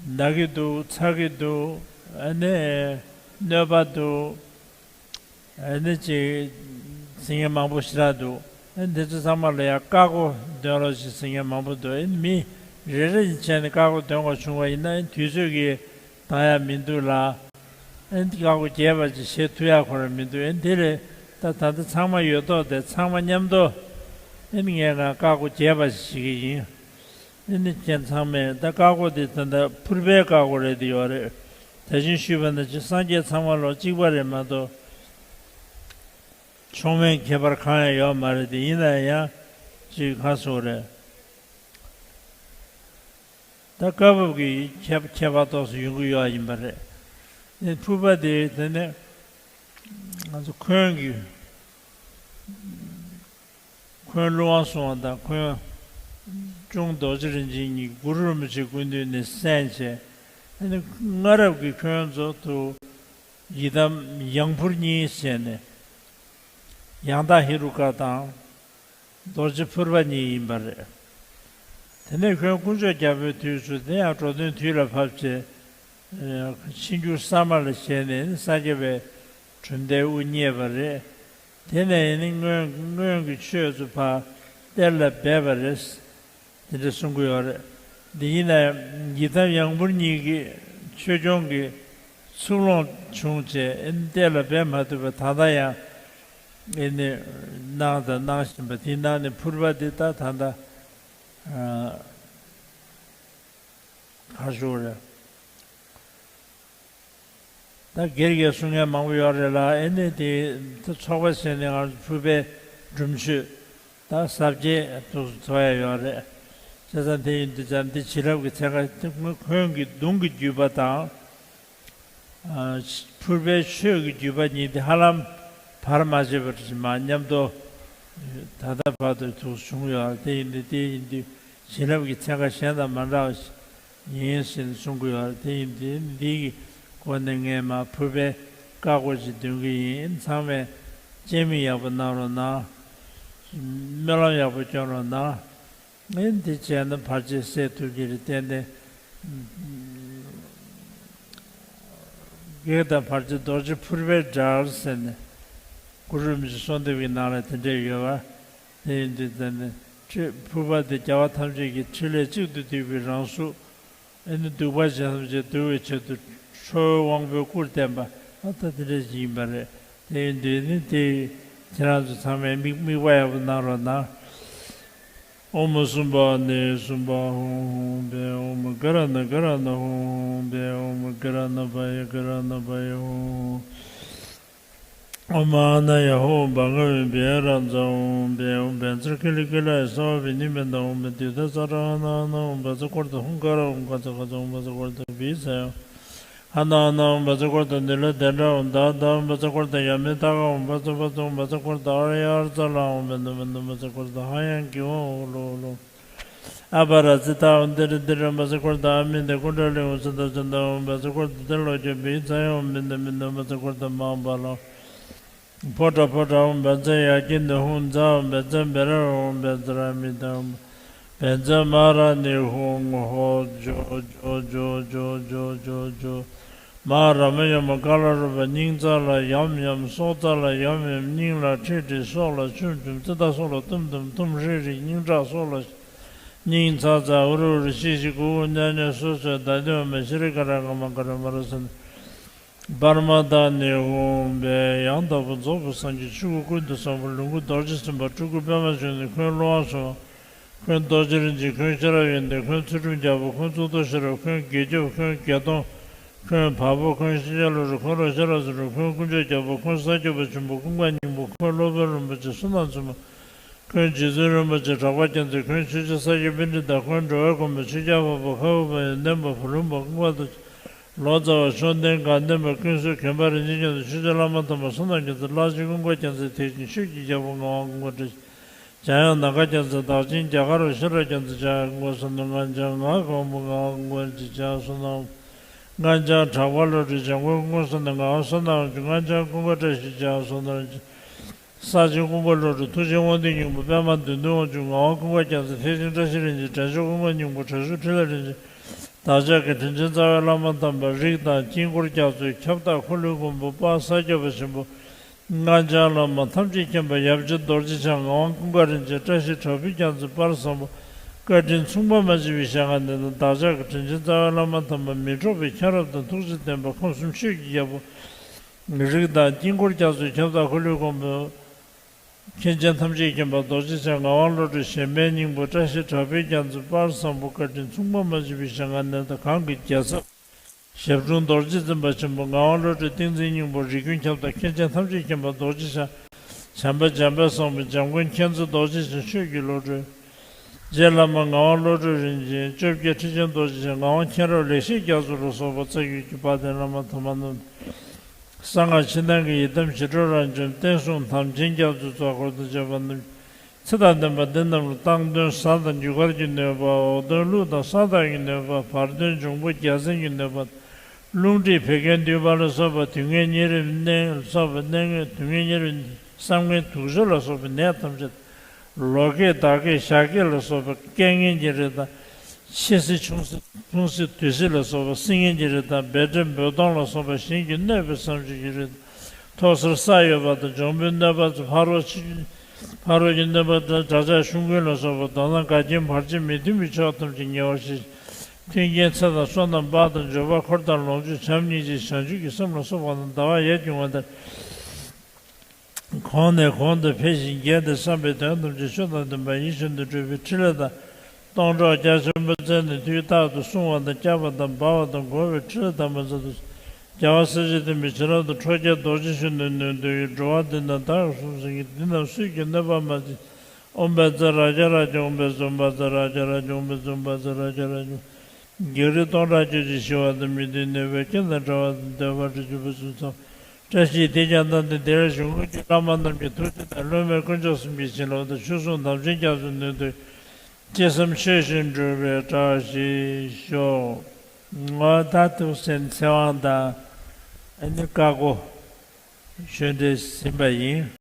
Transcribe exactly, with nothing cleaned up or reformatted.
ན་གི་འདུག་ཚ་གི་འདུག་ཨ་ནི་གནོད་པ་འདུག་ཨ་ནི་ཅིག་ཟེར་མཁན་མང་པོ་ཞེ་དྲག་འདུག་ཨ་ནི་དེ་ཚོ་ཚང་མ་ལ་ཡང་བཀའ་བསྒོ་འདོན་རོགས་ཞེས་ཟེར་མཁན་མང་པོ་འདུག་ཨ་ནི་མི་རེ་རེ་བྱས་ནས་བཀའ་བསྒོ་འདོན་དགོས་བྱུང་བ་ཡིན་ན་ཨ་ནི་དུས་ཚོད་ཀྱིས་འདང་ཡ་མི་འདུག་ལ། ཨ་ནི་བཀའ་བསྒོ་རྒྱས་པ་ཅིག་བྱེད་ཐུབ་ཡ་ཁོ་རང་མི་འདུག་ཨ་ནི་དེ་རེད། ད་ད་ལྟ་ཚང་མ་ཡོད་མདོག་དེ་ཚང་མ་མཉམ་དུ་ཨ་ནི་ངས་ང་བཀའ་བསྒོ་རྒྱས་པ་ཞིག་བྱེད་ཀྱི་ཡིན། ཨ་ནི་ཁྱེད་ཚང་མས་ད་བཀའ་བསྒོ་དེ་ད་ལྟ་ཕུར་པའི་བཀའ་བསྒོ་རེད་དེ་ཡོད་རེད། ད་ཅིང་ཞུས་པ་ན་ཅི་སངས་རྒྱས་ཚང་མ་ལོ་གཅིག་པ་རེད་མ་གཏོགས་ཕྱོགས་མེད་ཁྱད་པར་གང་ཡང་ཡོད་མ་རེད་དེ། ཡིན་ན་ཡང་ཅིག་ག་སོ་རེད། ད་སྐབས་བབ་ཀྱི་ཁྱད་ཁྱད་པར་ཏོག་ཙམ་ཡོང་གི་ཡོད་ཡིན་པ་རེད། ཨ་ནི་ཕུར་པ་དེ་དེ་ནས་ང་ཚོ་འཁོན་གྱི་འཁོན་ཀླུ་དབང་སྲུང་བ་དང་འཁོན་གཅུང་རྡོ་རྗེ་རིན་ཆེན་གཉིས་གུ་རུ་རིན་པོ་ཆེའི་སྐུ་མདུན་ནས་གསན་བྱས། ཨ་ནི་སྔ་རབས་ཀྱི་འཁོན་ཚོ་དུ་ཡི་དམ་ཡང་ཕུར་གཉིས་བྱས་ནས་ཡང་དག་ཧེ་རུ་ཀ་དང་། རྡོ་རྗེ་ཕུར་པ་གཉིས་ཡིན་པ་རེད། དེ་ནས་འཁོན་དཀོན་མཆོག་རྒྱལ་པོའི་དུས་སུ་དེ་ཡང་འགྲོ་དོན་དུས་ལ་བབས་བྱས། ཕྱིན་རྒྱུ་ས་མ་ལ་བྱས་ནས་ས་སྐྱ་པའི་གྲུབ་མཐའི་དབུ་བརྙེས་པ་རེད། དེ་ནས་ནི་སྔོན་སྔོན་གྱི་ཆོས་ཚོ་ཕར་གཏེར་ལ་སྦས་པ་རེད། དེ་འདྲ་གསུང་གི་ཡོད་རེད། འདི་ཡིན་ན་ཡང་ཡི་དམ་ཡང་ཕུར་གཉིས་ཀྱི་ཆོས་སྐྱོང་གི་ཚུར་ལོངས་བྱུང་བྱས་ཨེ་ནི་གཏེར་ལ་སྦས་མ་ཐུབ་པ་ད་ལྟ་ཡང་ཨེ་ནི་གནང་དང་གནང་བཞིན་པ་དེའི་ནང་ནས་ཕུར་པ་འདི་ད་ད་ལྟ་ག་ཞུ་རེད། ད་སྒེར་གྱི་གསུང་མཁན་མང་པོ་ཡོད་རེད་ལ། ཨེ་ནི་དེ་ད་ཚོགས་པ་བྱས་ནས་ང་ཚོ་ཕུར་པའི་སྒྲུབ་མཆོད་ད་ཟབ་རྒྱས་དུ་འཚོགས་ཡ་ཡོད་རེད། བྱས་ཙང་དེ་ཡིན་དུས་ཙམ་འདི་བྱིན་རླབས་ཀྱི་ཚན་ཁ་དེ་སྔོན་འཁོན་གྱི་གདུང་གི་བརྒྱུད་པ་དང་། ཨ་ཕུར་པའི་ཆོས་ཀྱི་བརྒྱུད་པ་གཉིས་དེ་ཧ་ལམ་བར་མ་ཆད་པར་མ་མཉམ་དུ་ད་ལྟ་བར་དུ་ཚུགས་བྱུང་ཡོད་རེད། དེ་ཡིན་དུས་དེ་ཡིན་དུས། བྱིན་རླབས་ཀྱི་ཚན་ཁ་གཞན་དང་མ་འདྲ་བ་ཞིག་ཡིན་ཟེར་ནས་གསུང་གི་ཡོད་རེད། དེ་ཡིན་དུས་འདིའི་སྒོ་ནས་ངས་མ་ཕུར་པའི་བཀའ་བསྒོ་ཅིག་འདོན་གྱི་ཡིན། ཚང་མས་སྤྱན་མིག་ཡག་པོ་གནང་རོགས་གནང་། སྨོན་ལམ་ཡག་པོ་སྐྱོན་རོགས་གནང་། ཨེ་འདི་བྱས་ན་བར་ཆད་སེལ་ཐུབ་ཀྱི་རེད། ཏན་ཏན་བགེགས་དང་བར་ཆད་རྡོ་རྗེ་ཕུར་པའི་དགྲར་ཟེར་ནས་གུ་རུ་རིན་པོ་ཆེའི་གསོལ་འདེབས་ཀྱི་ནང་ལ་དེ་འདྲས་ཡོད་པ། དེ་ཡིན་དུས་དེ་ནི་ཁྲི་ཕུར་པ་དེ་རྒྱལ་བ་ཐམས་ཅད་ཀྱི་ཕྲིན་ལས་གཅིག་ཏུ་བསྡུས་པའི་རང་གཟུགས། ཨེ་ནི་གདུག་པ་ཅན་ཐམས་ཅད་འདུལ་བའི་ཆེད་དུ་ཁྲོ་བོའི་དབང་པོའི་སྐུར་བསྟན་པ་ཨ་ད་དེ་འདྲ་ཞིག་ཡིན་པ་རེད། དེ་ཡིན་དུས་ནི་དེ་ཁྱེད་རང་ཚོ་ཚང་མས་དམིགས་དམིགས་པ་ཡག་པོ་གནང་རོགས་གནང་། ཨོཾ་སུམྦྷ་ནི་སུམྦྷ་ཧཱུྃ་ཧཱུྃ་བྷེ། ཨོཾ་ག་ར་ཎ་ག་ར་ཎ་ཧཱུྃ་ཧཱུྃ་བྷེ། ཨོཾ་ག་ར་ཎ་བྷ་ཡེ་ག་ར་ཎ་བྷ་ཡེ་ཧཱུྃ། ཨོཾ་ཨཱ་ན་ཡ་ཧོ་བྷ་ག་ཝེ་བྷེ་ར་ཛ་ཧོ་བྷེ། ཨོཾ་བཛྲ་ཀི་ལི་ཀི་ལ་ཡ་སྭ་བྷཱ་ཝི་ནི་མི་ཏ། ཨོཾ་བི་དྷུ་ཏ་ཙ་ར་ཨ་ན་ཨ་ན། ཨོཾ་བཛྲ་ཀོརྡྷ་ཧཱུྃ་ཀ་ར། ཨོཾ་ཀ་ཙ་ཀ་ཙ། ཨོཾ་བཛྲ་ཀོརྡྷ་བི་ཛ་ཡ། ཨ་ན་ཨ་ན། ཨོཾ་བཛྲ་ཀོརྡྷ་ནི་ལ་དན་ཏྲ། ཨོཾ་ད་ད། ཨོཾ་བཛྲ་ཀོརྡྷ་ཡ་མི་ཏ་ག། ཨོཾ་བཛྲ་བཛྲ། ཨོཾ་བཛྲ་ཀོརྡྷ་ཨཱརྱ་ཨཱརྱ་ཛ་ལ། ཨོཾ་བི་ནྡྷ་བི་ནྡྷ། ཨོཾ་བཛྲ་ཀོརྡྷ་ཧ་ཡང་གི་ཝ་ཧོ་ལོ་ལོ། ཨ་པ་ར་ཙི་ཏ། ཨོཾ་ཏི་རི་ཏི་རི། ཨོཾ་བཛྲ་ཀོརྡྷ་ཨ་མི་ཏི་ཀུན་ཌ་ལི། ཨོཾ་སི་ཏ་ཙི་ཏ། ཨོཾ་བཛྲ་ཀོརྡྷ་ཏི་ལོ་ཀྱ་བི་ཛ་ཡ། ཨོཾ་བི་ནྡྷ་བི་ནྡྷ། ཨོཾ་བཛྲ་ཀོརྡྷ་མ་ཧཱ་བ་ལ། ཕོ་ཊ་ཕོ་ཊ། ཨོཾ་བཛྲ་ཡ་ཀི་ནི་ཧཱུྃ་ཛ། ཨོཾ་བཛྲ་བི་ར། ཨོཾ་བཛྲ་མི་ཏ། ཨོཾ་བཛྲ་མ་ར་ནི་ཧཱུྃ་ཧོ། ཇོ་ཇོ་ཇོ། མ་ཧཱ་ར་མ་ཡ་མ་ཀ་ལ་རུ་པ། སྙིང་རྩ་ལ་ཡམ་ཡམ། སྲོག་རྩ་ལ་ཡམ་ཡམ། སྙིང་ལ་ཁྲིག་ཁྲིག། སྲོག་ལ་ཆུམ་ཆུམ། ཙི་ཏ་སྲོག་ལ་ཐུམ་ཐུམ། ཐུམ་ཧྲིག་ཧྲིག། སྙིང་ཁྲག་སྲོག་ལ། སྙིང་ཚ་ཚ། འུ་རུ་འུ་རུ། ཤི་ཤི། ཁུ་ཁུ། ཉ་ཉ། སུ་སུ། ད་དུ་མ། ཤི་རི་ཀ་ར་ཀ་མ་ཀ་ར་མ་ར་སན། པར་མ་ཏ་ནི་ཧཱུྃ་བྷེ། ཡང་དག་པར་རྫོགས་པའི་སངས་རྒྱས། ཆོས་སྐུ་ཀུན་ཏུ་བཟང་པོ། ལོངས་སྐུ་རྡོ་རྗེ་སེམས་དཔའ། སྤྲུལ་སྐུ་པདྨ་འབྱུང་གནས། འཁོན་ཀླུ་དབང་སྲུང་བ། འཁོན་རྡོ་རྗེ་རིན་ཆེན། འཁོན་ཤེས་རབ་ཡོན་ཏན། འཁོན་ཚུལ་ཁྲིམས་རྒྱལ་པོ། འཁོན་གཙུག་ཏོར་ཤེས་རབ། འཁོན་དགེ་སྐྱབས། འཁོན་བརྒྱད་སྟོང་། འཁོན་བལ་པོ། འཁོན་ཤཱཀྱ་བློ་གྲོས། འཁོན་རོག་ཤེས་རབ་ཟེར་རུ། འཁོན་དཀོན་མཆོག་རྒྱལ་པོ། འཁོན་ས་སྐྱོབ་པ་ཆེན་པོ། ཀུན་དགའ་སྙིང་པོ། འཁོན་སློབ་དཔོན་རིན་པོ་ཆེ། བསོད་ནམས་ཆེན་པོ། འཁོན་རྗེ་བཙུན་རིན་པོ་ཆེ། གྲགས་པ་རྒྱལ་མཚན། འཁོན་ཆོས་རྗེ་ས་སྐྱ་པཎྜི་ཏ། འཁོན་འགྲོ་བའི་མགོན་པོ། ཆོས་རྒྱལ་འཕགས་པ། ཁ་འུ་པ་ཡི་ནན་པ། བུ་ལོན་པ། ཀུན་དགའ་རྡོ་རྗེ། ལོ་ཙཱ་བ། མཆོག་ལྡན་དགའ་ལྡན་པ། ཀུན་གསལ་མགོན་པོ་རིན་ཆེན་རྒྱ་མཚོ། ཆོས་རྗེ་བླ་མ་དམ་པ་བསོད་ནམས་རྒྱ་མཚོ། ལྷ་རྗེ་ཀུན་དགའ་རྒྱལ་མཚན། ཐེག་ཆེན་ཆོས་ཀྱི་རྒྱལ་པོ་ངག་དབང་ཀུན་དགའ་བཀྲ་ཤིས། འཇམ་དབྱངས་ནམ་མཁའ་རྒྱལ་མཚན། བདག་ཆེན་རྒྱ་གར་བ། ཤེས་རབ་རྒྱལ་མཚན། འཇམ་དབྱངས་ཀུན་དགའ་བསོད་ནམས། སྔགས་འཆང་ངག་དབང་པོ། ངག་དབང་ཀུན་གྱི་འཇམ་དབྱངས་བསོད་ནམས། སྔགས་འཆང་གྲགས་པ་བློ་གྲོས། འཇམ་མགོན་ཀུན་དགའ་བསོད་ནམས། ངག་དབང་བསོད་ནམས། སྔགས་འཆང་ཀུན་དགའ་བཀྲ་ཤིས་འཇམ་དབྱངས་བསོད་ནམས། ས་ཆེན་ཀུན་དགའ་བློ་གྲོས། མཐུ་ཆེན་དབང་ལྡན་སྙིང་པོ། པདྨ་བདུད་འདུལ་དབང་ཕྱུག་ངག་དབང་ཀུན་དགའ་རྒྱལ་མཚན། ཐེག་ཆེན་བཀྲ་ཤིས་རིན་ཆེན། དྲན་མཆོག་ཀུན་དགའ་སྙིང་པོ། དྲན་མཆོག་འཕྲིན་ལས་རིན་ཆེན། བདག་ཅག་གི་དྲིན་ཅན་རྩ་བའི་བླ་མ་དམ་པ། རིགས་དང་དཀྱིལ་འཁོར་རྒྱ་མཚོའི་ཁྱབ་བདག་འཁོར་ལོའི་མགོན་པོ་དཔལ་ས་སྐྱ་པ་ཆེན་པོ། སྔགས་འཆང་བླ་མ་ཐམས་ཅད་མཁྱེན་པ་ཡབ་རྗེ་རྡོ་རྗེ་འཆང་ངག་དབང་ཀུན་དགའ་རིན་ཆེན། བཀྲ་ཤིས་གྲགས་པའི་རྒྱ་མཚོ་དཔལ་བཟང་པོ། བཀའ་དྲིན་མཚུངས་པ་མ་མཆིས་པའི་ཞལ་སྔ་ནས་དང་། བདག་ཅག་གི་དྲིན་ཅན་རྩ་བའི་བླ་མ་དམ་པ། མི་འཕྲོགས་པའི་མཁྱེན་རབ་དང་ཐུགས་རྗེ་ལྡན་པ། ཁམས་གསུམ་ཆོས་ཀྱི་རྒྱལ་པོ། རིགས་དང་དཀྱིལ་འཁོར་རྒྱ་མཚོའི་ཁྱབ་བདག་འཁོར་ལོའི་མགོན་པོ། མཁན་ཆེན་ཐམས་ཅད་མཁྱེན་པ་རྡོ་རྗེ་འཆང་ངག་དབང་བློ་གྲོས་གཞན་ཕན་སྙིང་པོ། བཀྲ་ཤིས་གྲགས་པའི་རྒྱ་མཚོ་དཔལ་བཟང་པོ། བཀའ་དྲིན་མཚུངས་པ་མ་མཆིས་པའི་ཞལ་སྔ་ནས་དང་། གང་གི་རྒྱལ་ཚབ་ཞབས་དྲུང་རྡོ་རྗེ་འཛིན་པ་ཆེན་པོ་ངག་དབང་བློ་གྲོས་ཏིང་འཛིན་སྙིང་པོ། རིགས་ཀུན་ཁྱབ་བདག་མཁན་ཆེན་ཐམས་ཅད་མཁྱེན་པ་རྡོ་རྗེ་འཆང་། བྱམས་པ་འཇམ་དཔལ་བཟང་པོ། འཇམ་མགོན་མཁྱེན་བརྩེ་རྡོ་རྗེ་འཆང་། ཆོས་ཀྱི་བློ་གྲོས། རྗེ་བླ་མ་ངག་དབང་བློ་གྲོས་རིན་ཆེན། བཅོ་བརྒྱད་ཁྲི་ཆེན་རྡོ་རྗེ་འཆང་། ངག་དབང་མཁྱེན་རབ་ལེགས་བཤད་རྒྱ་མཚོ་ལ་སོགས་པ། རྩ་བརྒྱུད་ཀྱི་དཔལ་ལྡན་བླ་མ་དམ་པ་རྣམས། གསང་སྔགས་ཕྱི་ནང་གི་ཡི་དམ་ཞི་ཁྲོ་རབ་འབྱམས། བསྟན་སྲུང་དམ་ཅན་རྒྱ་མཚོའི་གཙོ་འཁོར་དང་བཅས་པ་རྣམས། ཚེ་དང་ལྡན་པ་འདི་རྣམས་ལ། སྟེང་གདོན་གཟའ་དང་རྒྱུ་སྐར་གྱི་གནོད་པ། འོག་གདོན་ཀླུ་དང་ས་བདག་གི་གནོད་པ། བར་གདོན་འབྱུང་པོ་རྒྱལ་མཚན་གྱི་གནོད་པ། རླུང་མཁྲིས་བད་ཀན་འདུས་པ་ལ་སོགས་པ། དུས་ངན་ཉེ་རིམས་ནད་ལ་སོགས་པ། གནས་ངན་དུས་ངན་ཉེ་རིམས་བསམ་ངན་དུག་ཤོས་ལ་སོགས་པའི་ནད་ཐམས་ཅད། ལོ་ཀེག་ཟླ་ཀེག་ཞག་ཀེག་ལ་སོགས་པའི་རྐྱེན་ངན་གྱི་རིགས་དང་། མཆེ་སྲི་ཆུང་སྲི་ཐུང་སྲི་བདུད་སྲི་ལ་སོགས་པ་སྲི་ངན་གྱི་རིགས་དང་། བད་མགྲོན་འབོད་གཏོང་ལ་སོགས་པ་གཞན་གྱིས་གནོད་པའི་བསམ་ཤེས་ཀྱི་རིགས་དང་། ཐོག་སར་ས་གཡོ་བ་དང་། འབྱུང་པོའི་གནོད་པ་དང་། ཕ་རོལ་ཕྱི་ཕ་རོལ་གྱི་གནོད་པ་དང་། དགྲ་ཇག་ཤོམ་རྐུན་ལ་སོགས་པ། མདོར་ན་འགལ་རྐྱེན་བར་ཆད་མི་མཐུན་པའི་ཕྱོགས་ཐམས་ཅད་ཉེ་བར་ཞི་ཞིང་། མཐུན་རྐྱེན་ཚེ་དང་བསོད་ནམས་དཔལ་དང་། འབྱོར་པ་འཁོར་དང་ལོངས་སྤྱོད་བྱམས་སྙིང་རྗེ་བྱང་ཆུབ་ཀྱི་སེམས་ལ་སོགས་པ་རྣམས་ཟླ་བ་ཡར་གྱི་ངོ་ལྟར། གོང་ནས་གོང་དུ་འཕེལ་ཞིང་རྒྱས་ཏེ། བསམ་པའི་དོན་ཐམས་ཅད་ཆོས་དང་ལྡན་པ་ཡིད་བཞིན་དུ་འགྲུབ་པའི་ཕྲིན་ལས་དང་། སྟོང་གྲོགས་རྒྱ་ཆེན་པོ་རྩལ་ནས་དུས་རྟག་ཏུ་སྲུང་བ་དང་། བསྐྱབ་པ་དང་སྦ་བ་དང་བསྒོ་བའི་ཕྲིན་ལས་དམ་པ་མཛད་དུ། རྒྱལ་བ་སྲས་བཅས་བསྟན་པའི་བྱིན་རླབས་དང་། ཁྲོ་རྒྱལ་རྡོ་རྗེ་གཞོན་ནུའི་ནུས་མཐུ་ཡིས། འགྲོ་བ་འདི་ན་བདག་གིས་གསུངས་ཟིན་གྱི། འདི་རྣམས་སུས་ཀྱང་གནོད་པར་མ་མཛད། ཨོཾ་བཛྲ་རཀྵ་རཀྵ། ཨོཾ་བཛྲ་བཛྲ་རཀྵ་རཀྵ། ཨོཾ་བཛྲ་བཛྲ་རཀྵ་རཀྵ། བགེགས་རིགས་སྟོང་ཕྲག་གཅོད་ཅིང་ཞི་བ་དང་། མི་མཐུན་ནད་པའི་རྐྱེན་དང་བྲལ་བ་དང་། འདོད་པ་འགྲུབ་ཅིང་ཕུན་སུམ་ཚོགས། བཀྲ་ཤིས་དེས་ཀྱང་གནང་སྟེ། འདིར་བཞུགས་མཁན་གྱི་བླ་མ་རྣམས་ཀྱི་ཐུགས་རྗེ་དང་། སློབ་མའི་དཀོན་མཆོག་གསུམ་གྱི་བྱིན་རླབས་དང་། ཆོས་སྲུང་དམ་ཅན་རྒྱ་མཚོའི་ནུས་མཐུ། ཅི་བསམ་ཆོས་བཞིན་འགྲུབ་པའི་བཀྲ་ཤིས་ཤོག། ངོ་ད་ཐུགས་སེམས་ཚེ་དབང་དང་། ཨ་ནི་ཀ་ཀོ། ཆོས་འབྲེལ་ཟིན་པ་ཡིན།